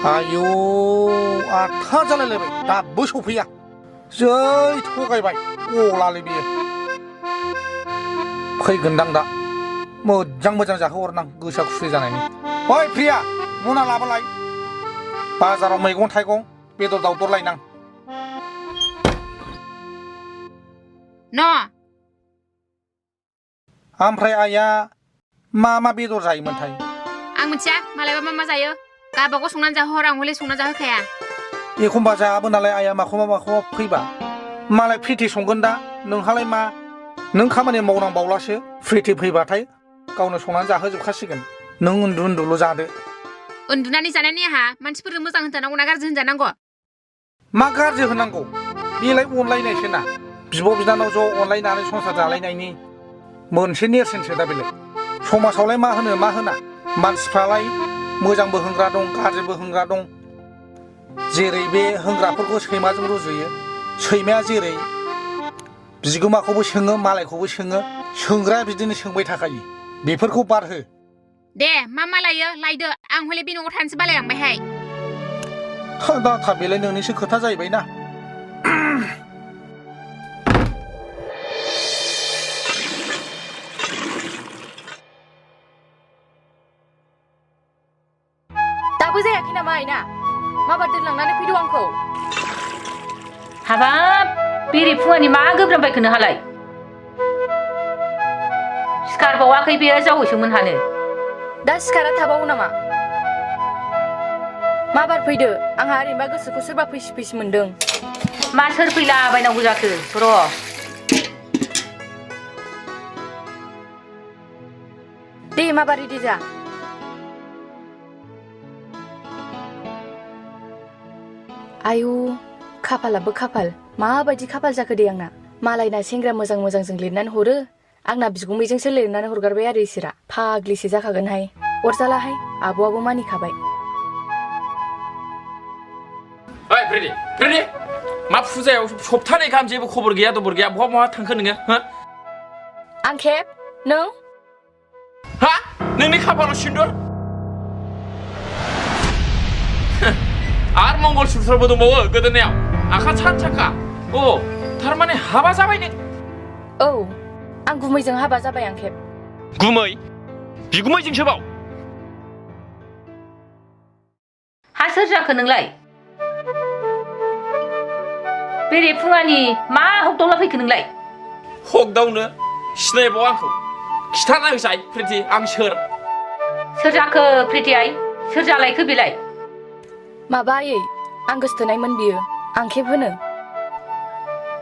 आयु आठथा जालायलायबाय दाबो सफैया जै थगायबाय अलालै बियो फैगोनदां दा मोजां मोजां जाहोहरनां गोसा खुसि जानायनि ओइ प्रिया मना लाबोलाय बाजाराव मैगं थाइगं बेदर दावदर लायनां न' ओमफ्राय आइया मा बेदर जायोमोनथाय आं मिथिया मालायबा मा जायो गावबागाव संनानै जाहोहर आं हले संना जाहोखाया एखमबा जायाबो नालाय आइया माखौबा फैबा मालाय फ्रिथि संगोन दा नोंहालाय मा नों खामानि मावनांबावलासो फ्रिथि फैबाथाय गावनो संनानै जाहोजोबखासिगोन नों उन्दुल' जादो उन्दुनानै जानायनि आहा मानसिफोरनो मोजां होनजानांगौ ना गाज्रि होनजानांगौ मा गाज्रि होनांगौ बेलाय अनलायनायसो ना बिब' बिनानाव ज' अनलायनानै संसार जालायनायनि मोनसे नेरसोनसो दा बेलाय समाजावलाय मा होनो मा होना मानसिफ्रालाय मोजांबो होनग्रा दं गाज्रिबो होनग्रा दं जेरै बे होनग्राफोरखौ सैमाजों रुजुयो सैमाया जेरै बिगोमाखौबो सोङो मालायखौबो सोङो सोंग्राया बिदिनो सोंबाय थाखायो बेफोरखौ बारहो दे मा लायो लायदो आं हले बे न'आव थानोसो बालायलांबायहाय दाथा बेलाय नोंनिसो खोथा जाहैबाय ना दाबो जायाखै नामा आइना माबा दोनलांनानै फैदो आंखौ हाबाब बेरे फुङानि मा गोब्राबबायखो नोहालाय सिखारबावाखै बेयो जावैसोमोन हानो दा सिखारा थाबावो नामा माबार फैदो आंहा ओरैनोबा गोसोखौ सोरबा फैसि मोनदों मा सोर फैलाबायनांगौ जाखो र' दे माबा रेडि जा आयु खाफालाबो खाफाल माबायदि खाफाल जाखो दे आंना मालायना सेंग्रा मोजांजों लिरनानै हरो आंना बिगुमैजोंसो लिरनानै हरगारबाय आरो इसोरा फाग्लिसो जाखागोनहाय अरजालाहाय आब'आबो मानिखाबाय ओइ फ्रेडि मा फुजायाव सप्तानै गाहाम जेबो खबर गैया दबर गैया बहा थांखो नोङो हो आंखेब नों हा नोंनि खाफालाव सिन्दुर आरो मंगलसूत्रबो दंबावो गोदोनायाव आखान सानसाखा अ थारमाने हाबा जाबाय नों औ आं गुमैजों हाबा जाबाय आंखेब गुमै बिगुमैजोंसो बाव हा सोर जाखो नोंलाय बेरे फुङानि मा हगदावला फैखो नोंलाय हगदावनो सिनायबाव आंखौ खिथाना होसाय प्रिति आं सोर जाखो प्रिति आइ सोर जालायखो बेलाय माबा आयै आं गोसथोनायमोन बियो आंखेब होनो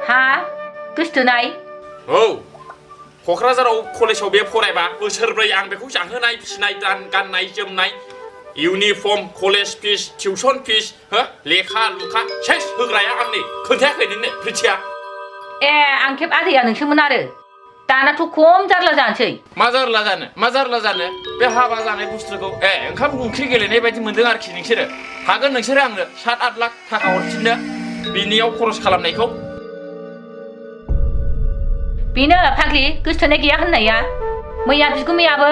हा गोसथोनाय औ क'क्राझाराव कलेजाव बे फरायबा बोसोरब्रै आं बेखौ जाहोनाय फिसिनाय गाननाय जोमनाय इउनिफर्म कलेज फिस टिउसन फिस हो लेखा लुखा सेस होग्राया आंनि खोन्थायाखै नोंनो प्रितिया ए आंखेब आदैया नोंसोमोन आरो दानाथ' खम जारला जानोसै मा जारला जानो बे हाबा जानाय बुस्थुखौ ओंखाम ओंख्रि गेलेनाय बायदि मोनदों आरोखि नोंसोरो हागोन नोंसोरो आंनो 7-8 लाख थाखा हरफिननो बिनियाव खरस खालामनायखौ बेनो फाग्लि गोसथोनाय गैया होननाया मैया बिगुमैयाबो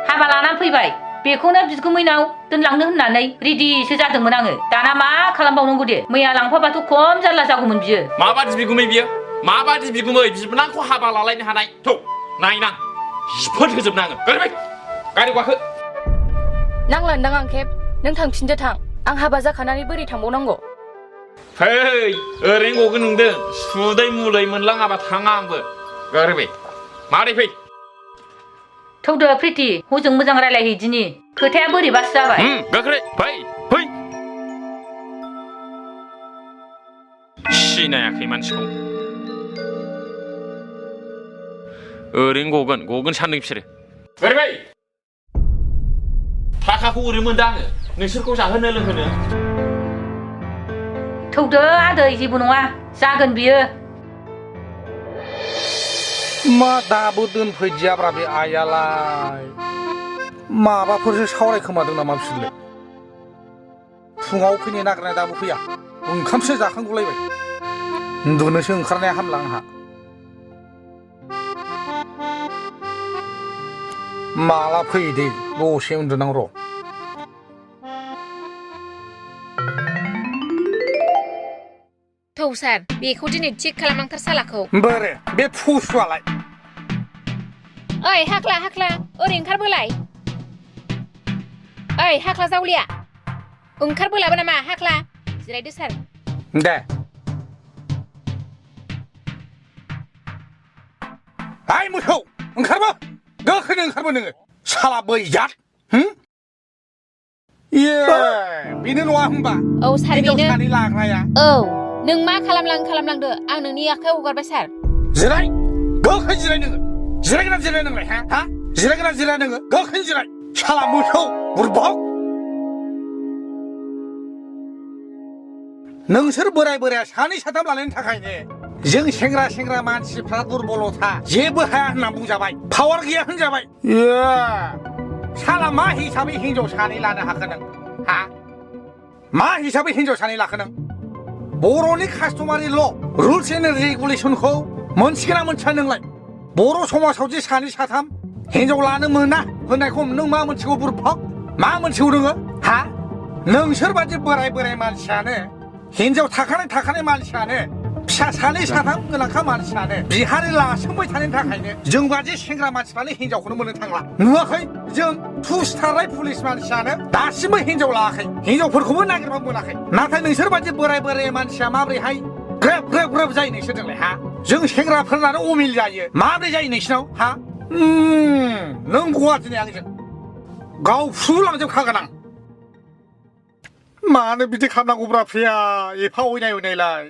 हाबा लानानै फैबाय बेखौनो बिगुमैनाव दोनलांनो होननानै रेडिसो जादोंमोन आङो दाना मा खालामबावनांगौ दे मैया लांफाबाथ' खम जारला जागौमोन बियो माबादि बिगुमै बियो माबादि बिगुमै बिबोनांखौ हाबा लालायनो हानाय थौ नायनां जिफोर होजोबनाङो गारि गाखो नांलान्दां आंखेब नों थांफिनदो थां आं हाबा जाखानानै बोरै थांबावनांगौ फै ओरैनो गगोन नंदों सुदै मुलै मोनलाङाबा थाङा आंबो गारि मारै फै थौदो प्रिति हजों मोजां रायलायहैदिनि खोथाया बोरैबासो जाबाय गाखोलै फै सिनायाखै मानसिखौ ओरैनो गगोन सानदों बिसोरो गारि थाखाखौ ओरैनो मोनदों आङो नोंसोरखौ जाहोनो लोंहोनो थौदो आदै जेबो नङा जागोन बियो मा दाबो दोनफैदियाब्रा बे आइयालाय माबाफोरसो सावरायखोमादों नामा बिसोरलाय फुङाव फैनो नागिरनाय दाबो फैया ओंखामसो जाखांगुलायबाय उन्दुनोसो ओंखारनाया हामला आंहा माला फैयो दे दसे उन्दुनां र' थौ सार बेखौ दिनै थिग खालामनांथार सालाखौ बोरो बे फुसुआलाय ओइ हाख्ला हाख्ला ओरै ओंखारबोलाय ओइ हाख्ला जावलिया ओंखारबोलाबो नामा हाख्ला जिरायदो सार दे आइ मोसौ ओंखारबो गोख्रैनो ओंखारबो नोङो साला बैजात इये बेनो नङा होमबा औ सार हिनजाव बेनो सानै लाग्राया औ नों मा खालामलांदो आं नोंनि आखायाव हगारबाय सार जिराय गोख्रै जिराय नोङो जिरायगोना जिराय नोंलाय हा जिरायगोना जिराय नोङो गोख्रै जिराय साला मोसौ बुरबक नोंसोर बोराय बोराया सानै साथाम लानायनि थाखायनो जों सेंग्रा मानसिफ्रा दुरबलथा जेबो हाया होनना बुंजाबाय पावार गैया होनजाबाय साला मा हिसाबै हिनजाव सानै लानो हाखो नों हा मा हिसाबै हिनजाव सानै लाखो नों बर'नि कास्टमारि ल रुल्स एन्ड रेगुलेसनखौ मोनसिगोना मोनथिया नोंलाय बर' समाजाव जे सानै साथाम हिनजाव लानो मोना होननायखौ नों मा मोनथिगौ बुरफक मा मोनथिगौ नोङो हा नोंसोर बादि बोराय मानसियानो हिनजाव थाखानाय मानसियानो फिसा सानै साथाम गोनांखा मानसियानो बिहारि लासोमबाय थानायनि थाखायनो जों बादि सेंग्रा मानसिफ्रानो हिनजावखौनो मोननो थांला नुवाखै जों टु स्टारनाय पुलिस मानसियानो दासिमबो हिनजाव लायाखै हिनजावफोरखौबो नागिरबा मोनाखै नाथाय नोंसोर बादि बोराय मानसिया माबोरैहाय ग्रेब जायो नोंसोरजोंलाय हा जों सेंग्राफोरनानो अमिल जायो माबोरै जायो नोंसिनाव हा नों गवा दिनै आंजों गावफ्रुलांजोबखागोन आं मानो बिदि खालामनांगौब्रा प्रिया एफा अयनायलाय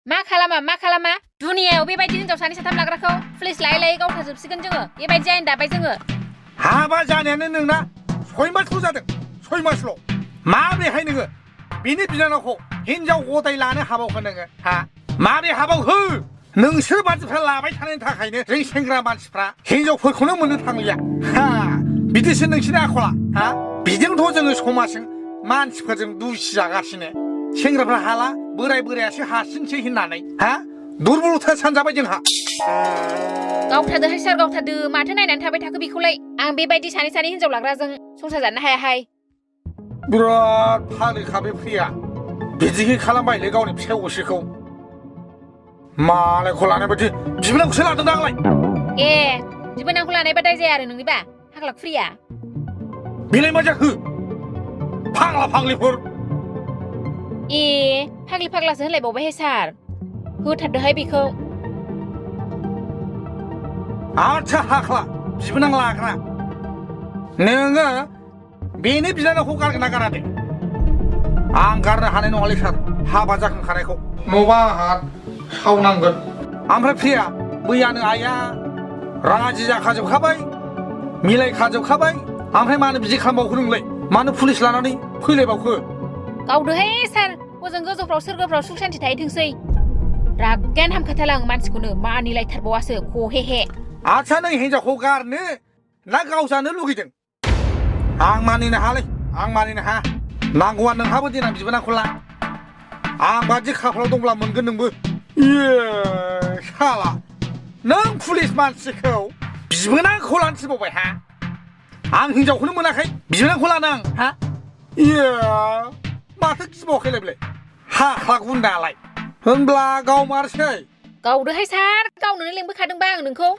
मा खालामा दुनियायाव बेबायदि हिनजाव सानै साथाम लाग्राखौ पुलिस लायै गावथारजोबसिगोन जोङो बेबायदि आयेन दाबाय जोङो हाबा जानायानो नोंना 6 मासल' जादों 6 मासल' माबोरैहाय नोङो बिनि बिनानावखौ हिनजाव गदाय लानो हाबावखो नोङो हा माबोरै हाबावखो नोंसोर बादिफ्रा लाबाय थानायनि थाखायनो जों सेंग्रा मानसिफ्रा हिनजावफोरखौनो मोननो थांलिया हा बिदिसो नोंसोरनि आखला हा बिजोंथ' जोङो समाजजों मानसिफोरजों दुसि जागासिनो सेंग्राफ्रा हाला बोरायासो हासिनसै होननानै हा दुरबलथा सानजाबाय जोंहा गावथारदोहाय सार गावथारदो माथो नायनानै थाबाय थाखो बेखौलाय आं बेबायदि सानै हिनजाव लाग्राजों संसार जानो हायाहाय बिराद फाग्लिखा बे प्रिया बिदिखै खालामबायलै गावनि फिसाय असेखौ मालायखौ लानाय बायदि बिबोनांखौसो लादों आंलाय ए बिबोनांखौ लानायबा दाय जाया आरो नोंनिबा हाग्ला खुरिया बेलाय मा जाखो फाग्लिफोर ए फाग्लासो होनलायबावबायहाय सार होथारदोहाय बेखौ आच्छा हाख्ला बिबोनां लाग्रा नोङो बेनि बिनानावखौ गारगोन ना गारा दे आं गारनो हानाय नङालै सार हाबा जाखांखानायखौ न'बा आंहा सावनांगोन ओमफ्राय प्रिया मैयानो आइया राजि जाखाजोबखाबाय मिलायखाजोबखाबाय ओमफ्राय मानो बिदि खालामबावखो नोंलाय मानो पुलिस लानानै फैलायबावखो गावदोहाय सार हजों गोजौफ्राव सोरगोफ्राव सुख शान्ति थाहैथोंसै रागायानो हामखाथारला आं मानसिखौनो मानिलायथारबावासो खहेहे आच्छा नों हिनजावखौ गारनो ना गाव जानो लुगैदों आं मानिनो हाया नांगौआ नोंहाबो देनां बिबोनांखौ ला आं बादि खाफालाव दंब्ला मोनगोन नोंबो साला नों पुलिस मानसिखौ बिबोनांखौ लानो थिनबावबाय हा आं हिनजावखौनो मोनाखै बिबोनांखौ लानो आं हा माथो गिबावाखैलाय बेलाय हाख्ला गुन्दालाय होनब्ला गाव मारसै गावदोहाय सार गावनोनो लेंबोखादोंबा आं नोंखौ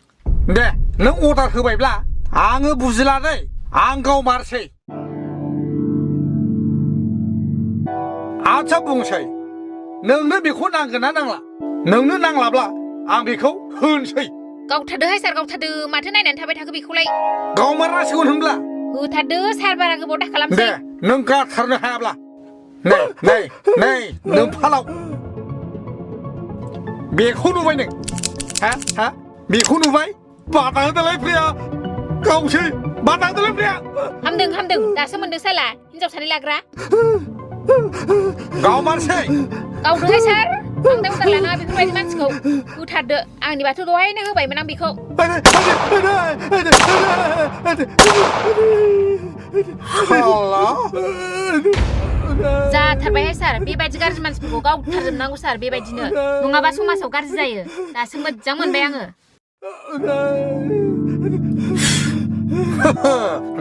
दे नों अर्डार होबायब्ला आङो बुजिला दै आं गाव मारसै आच्छा बुंसै नोंनो बेखौ नांगोन ना नांला नोंनो नांलाब्ला आं बेखौ होनसै गावथारदोहाय सार गावथारदो माथो नायनानै थाबाय थाखो बेखौलाय गाव मारनांसिगोन होनब्ला होथारदो सार बारा गोबाव दा खालामसै दे नों गारथारनो हायाब्ला नै नोंफालाव बेखौ नुबाय नों हा बेखौ नुबाय बादा होदोलाय प्रिया गावसै बादा होदोलाय प्रिया हामदों दासो मोनदों साला हिनजाव सानै लाग्रा गाव मारसै गावदोहाय सार आंदा उदार लानाङा बेफोरबायदि मानसिखौ होथारदो आंनिबाथ' दहायनो होबायमोन आं बेखौ जाथारबायहाय सार बेबायदि गाज्रि मानसिफोरखौ गावथारजोबनांगौ सार बेबायदिनो नङाबा समाजाव गाज्रि जायो दासो मोजां मोनबाय आङो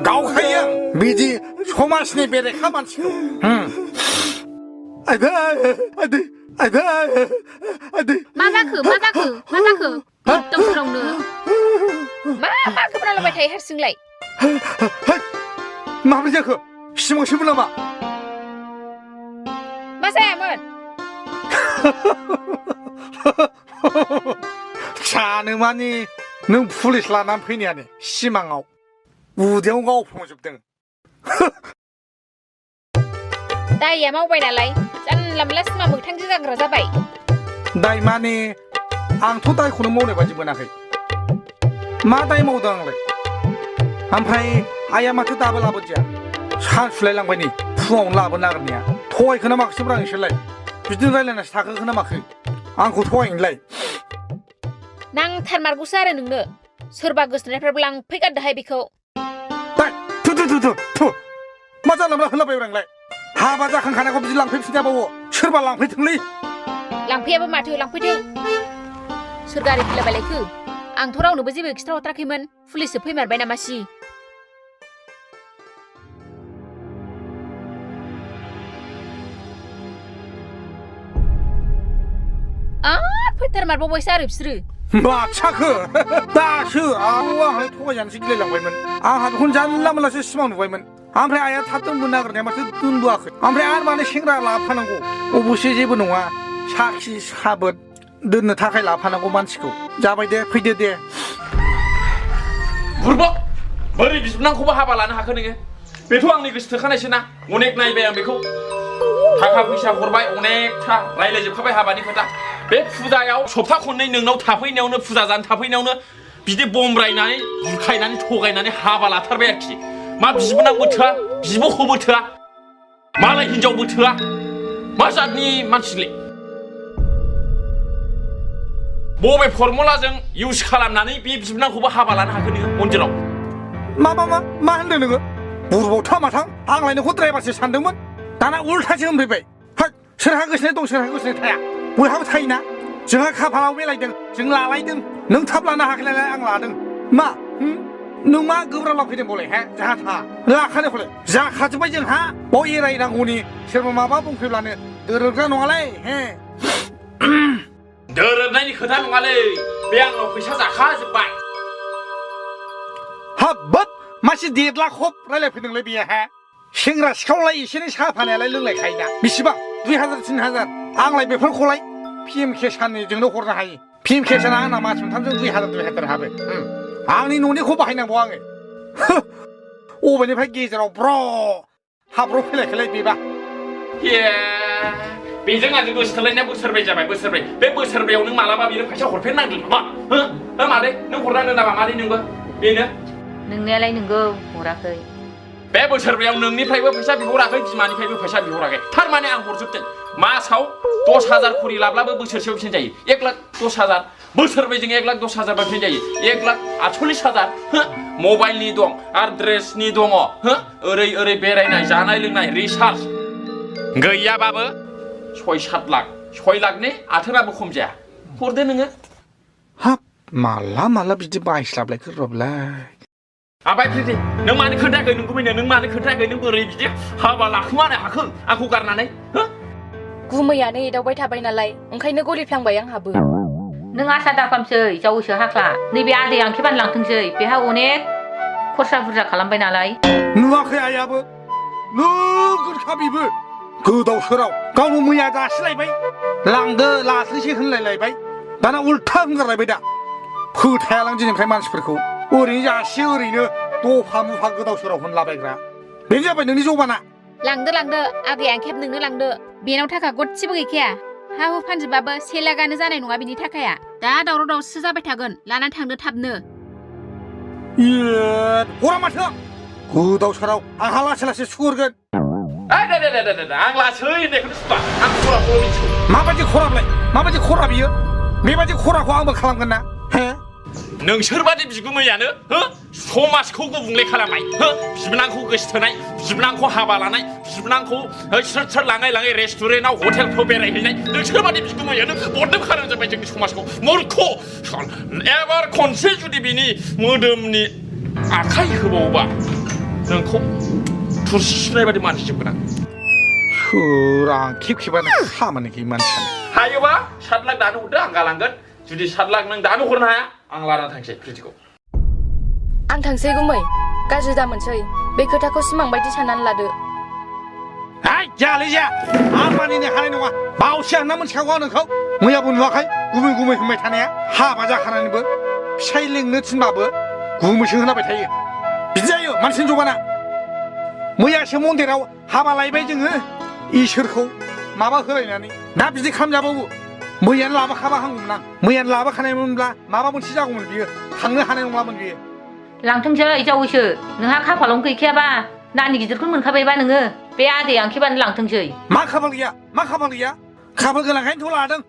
गावखायो बिदि समाजनि बेरेखा मानसिखौ आइदै आइदै आइदै आइदै मा जाखो मा जाखो मा जाखो एकदम सोरावनो मा गोब्रालाबाय थायो हारसिंलाय माबोरै जाखो सिमांसोमोन नामा मा जायामोन जानो मानि नों पुलिस लानानै फैनायानो सिमाङाव उदैयाव गावफ्रांजोबदों दाइया मावबाय नालाय जानला मोनला सिमा मोगथांजों जाग्रा जाबाय दाय माने आंथ' दायखौनो मावनाय बादि मोनाखै मा दाय मावदों आंलाय ओमफ्राय आइया माथो दाबो लाबोदिया सानसुलाय लांबाय नै फुङावनो लाबोनो नागिरनाया थगायखोना माखोसोब्रा नोंसोरलाय बिदिनो रायलायनासो थाखोखोना माखो आंखौ थगायनोलाय नांथारमारगौसो आरो नोंनो सोरबा गोसोनायफ्राबो लांफैगारदोहाय बेखौ थु मा जानला होलाबायब्रा नोंलाय हाबा जाखांखानायखौ बिदि लांफैफिनजाबावो सोरबा लांफैथोंलै लांफैयाबो माथो लांफैथो सोर गारि फैलाबायलायखो आंथ' रावनोबो जेबो खिथाहरथाराखैमोन पुलिससो फैमारबाय नामासि फैथारमारबावबायसो आरो बिसोरो बादसाखो दासो आंलाय थगायजानोसो गिलायलांबायमोन आंहा बेखौनो जानला मोनलासो सिमां नुबायमोन ओमफ्राय आइया थाब दोनबोनो नागिरनाया माथो दोनबोआखै ओमफ्राय आरो मानो सेंग्रा लाफानांगौ अबसे जेबो नङा साखि साबोद दोननो थाखाय लाफानांगौ मानसिखौ जाबाय दे फैदो दे बुरबक बोरै बिबोनांखौबो हाबा लानो हाखो नोङो बेथ' आंनि गोसो थोखानायसो ना अनेक नायबाय आं बेखौ थाखा फैसा हरबाय अनेकथा रायलायजोबखाबाय हाबानि खोथा बे फुजायाव सप्ता खननै नोंनाव थाफैनायावनो फुजा जानो थाफैनायावनो बिदि बमब्रायनानै बुरखायनानै थगायनानै हाबा लाथारबाय आरोखि मा बिबोनांबो थोआ बिब'खौबो थोआ मालाय हिनजावबो थोआ मा जातनि मानसिलै बबे फर्मुलाजों इउज खालामनानै बे बिबोनांखौबो हाबा लानो हाखो नोङो मन्दिराव मा होनदों नोङो बुरबाव थामाथां आंलाय नोंखौ ड्राइभारसो सानदोंमोन दाना उल्थासो होनफैबाय सोरहा गोसोनाय दं सोरहा गोसोनाय थाया बयहाबो थायोना जोंहा खाफालाव मिलायदों जों लालायदों नों थाब लानो हायाखैनालाय आं लादों मा नों मा गोब्राब लाफैदों बले हे जाहा था लाखानो हले जाखाजोब्बाय जोंहा बाव एरायनांगौनि सोरबा माबा बुंफैब्लानो दोरोदग्रा नङालै हे दोरोदनायनि खोथा नङालै बे आंनाव फैसा जाखाजोब्बाय हाब्बाब मानसि देदलाखब रायलायफैदोंलै बेयो हे सेंग्रा सिख्लावलाय एसे एनै साहा फानायालाय लोंलायखायोना बेसेबां 2000 3000 आंलाय बेफोरखौलाय PMK साननिजोंनो हरनो हायो PMK साना आंना मास मोनथामजों 2000 हाबो आंनि न'निखौ बाहायनांगौ आङो अबेनिफ्राय गेजेराव ब्र हाब्र' फैलायखोलाय बेबा बेजों आंजों गोसो थोलायनाया बोसोरब्रै जाबाय बोसोरब्रै बे बोसोरब्रैयाव नों मालाबा बेनो फैसा हरफिननांगोन नामा हो मादै नों हरनांगोन नामा मादै नोंबो बेनो नोंनायालाय नोंगौ हराखै बे बोसोरब्रैयाव नोंनिफ्रायबो फैसा बिहराखै बिमानिफ्रायबो फैसा बिहराखै थारमाने आं हरजोबदों मासाव 10,000 खरि लाब्लाबो बोसोरसेयाव बेसेबां जायो 1,10,000 बोसोरब्रैजों 1,10,000 बेसेबां जायो 1,48,000 हो मबाइलनि दं आरो ड्रेसनि दङ हो ओरै बेरायनाय जानाय लोंनाय रिसार्ज गैयाबाबो 6-7 लाख 6 लाखनि आथोनाबो खम जाया हरदो नोङो हाब माला बिदि बायस्लाबलायखो रबलाय आबाय प्रिति नों मानो खोन्थायाखै नों गुमैनो नों मानो खोन्थायाखै नों बोरै बिदि हाबा लाखुमानो हाखो आंखौ गारनानै हो गुमैयानो एदावबाय थाबाय नालाय ओंखायनो गलिफ्लांबाय आंहाबो नों आसा दाखामसै जावैसो हाख्ला नैबे आदै आंखेबानो लांथोंसै बेहा अनेक खरसा बुरजा खालामबाय नालाय नुवाखै आइयाबो नोगोरखा बेबो गोदाव सोराव गावनो मैया जासिलायबाय लांदो लाथोंसै होनलायलायबाय दाना उल्था होनगारलायबाय दा फोथायालां दिनैनिफ्राय मानसिफोरखौ ओरैनो जासियो ओरैनो दफा मुफा गोदाव सोराव होनलाबायग्रा बेनो जाबाय नोंनि जौबाना लांदो आगै आंखेब नोंनो लांदो बेनाव थाखा गदसेबो गैखाया हा हु फानजोबबाबो 1 लाखआनो जानाय नङा बिनि थाखाया दा दावराव दावसो जाबाय थागोन लानानै थांदो थाबनो हरा माथो गोदाव सोराव आंहा लासै सुहरगोन आं लासै होननायखौनो सुबा आं खराखौ मिथिगौ माबायदि खरा बियो बेबायदि खराखौ आंबो खालामगोन ना हे नोंसोरबादि बिगुमैयानो हो समाजखौ गुबुंले खालामनाय हो बिबोनांखौ गोसो थोनाय बिबोनांखौ हाबा लानाय बिबोनांखौ सोर लाङै रेस्टुरेन्टआव हटेलफ्राव बेरायहैनाय नोंसोरबादि बिगुमैयानो बरदोम खालामजोब्बाय जोंनि समाजखौ मूर्ख एबार खनसे जुदि बिनि मोदोमनि आखाइ होबावोबा नोंखौ थुरसि सुनाय बादि मानसिजोबगोन आं सोरां खेब-खेबानो खामानिखि मानसियानो हायोबा 7 लाख दानो हरदो आं गालांगोन जुदि 7 लाख नों दानो हरनो हाया आं लाना थांसै प्रितिखौ आं थांसै गुमै गाज्रि दामोनसै बे खोथाखौ सिमां बायदि साननानै लादो हाय जायालै जाया आं मानिनो हानाय नङा बावसो होनना मोनथिखागौ आं नोंखौ मैयाबो नुवाखै गुमै गुमै होनबाय थानाया हाबा जाखानानैबो फिसाइ लेंनो थिनबाबो गुमैसो होनाबाय थायो बिदि जायो मानसिनि जबाना मैयासो मन्दिराव हाबा लायबाय जोङो इसोरखौ माबा होलायनानै दा बिदि खालामजाबावो मैयानो लाबोखाबा हामगौमोन आं मैयानो लाबोखानायमोनब्ला माबा मोनसे जागौमोन बियो थांनो हानाय नङामोन बियो लांथोंसै जावैसो नोंहा खाफालावनो गैखायाबा नानि गिदिरखौनो मोनखाबायबा नोङो बे आदै आंखेबानो लांथोंसै मा खाफाल गैया मा खाफाल गैया खाफाल गोनांखायनोथ' लादों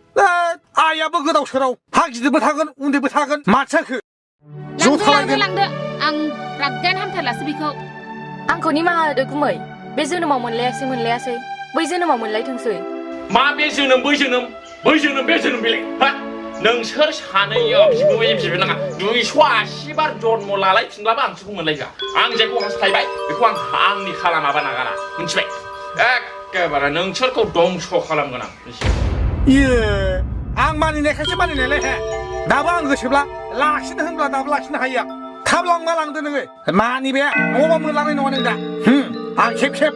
आइयाबो गोदाव सोराव हा गिदिरबो थागोन उन्दैबो थागोन माथो जाखो लांदो आं रागायानो हामथारलासो बेखौ आंखौ निमाहा होदो गुमै बे जोनोमाव मोनलायासै बै जोनोमाव मोनलायथोंसै मा बे जोनोम बै जोनोम बे जोनोम बेलेग हा नोंसोर सानैया बिबोयै बिबोनाङा 280 बार जन्म लालायफिनब्लाबो आं बिसोरखौ मोनलायगोन आं जेखौ हास्थायबाय बेखौ आंनि खालामाबा नागारा मिथिबाय एखेबारे नोंसोरखौ दंस' खालामगोन आं इये आं मानिनायखायसो मानिनायलाय हे दाबो आं गोसोब्ला लाखिनो होनब्ला दाबो लाखिनो हायो आं थाब लांबा लांदो नोङो मानि बे न'आवबा मोनलांनाय नङा नों दा आं खेब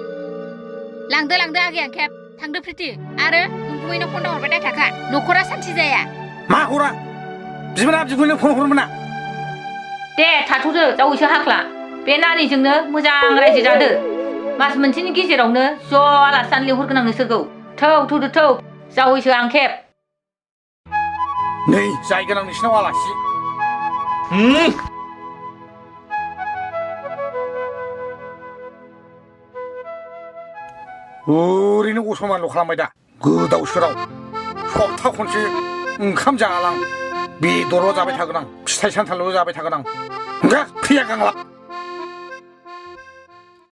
लांदो आगै आंखेब थांदो प्रिति आरो गुमैनो फन हरबाय दा थाखा न'खरा सान्थि जाया मा हरा बिबोना बिगुमैनो फन हरनो मोना दे थाथ'दो जावैसो हाख्ला बे नानिजोंनो मोजां रायजो जादो मास मोनसेनि गेजेरावनो ज' आलासि जानो लिंहरगोन आं नोंसोरखौ थौ जावैसो आंखेब नै जायगोन आं नोंसिनाव आलासि ओरैनो असमानल' खालामबाय दा गोदाव सोराव सप्ता खनसे ओंखाम जालां बेदरल' जाबाय थागोन आं फिथाइ सामथाइल' जाबाय थागोन आं फैया गांला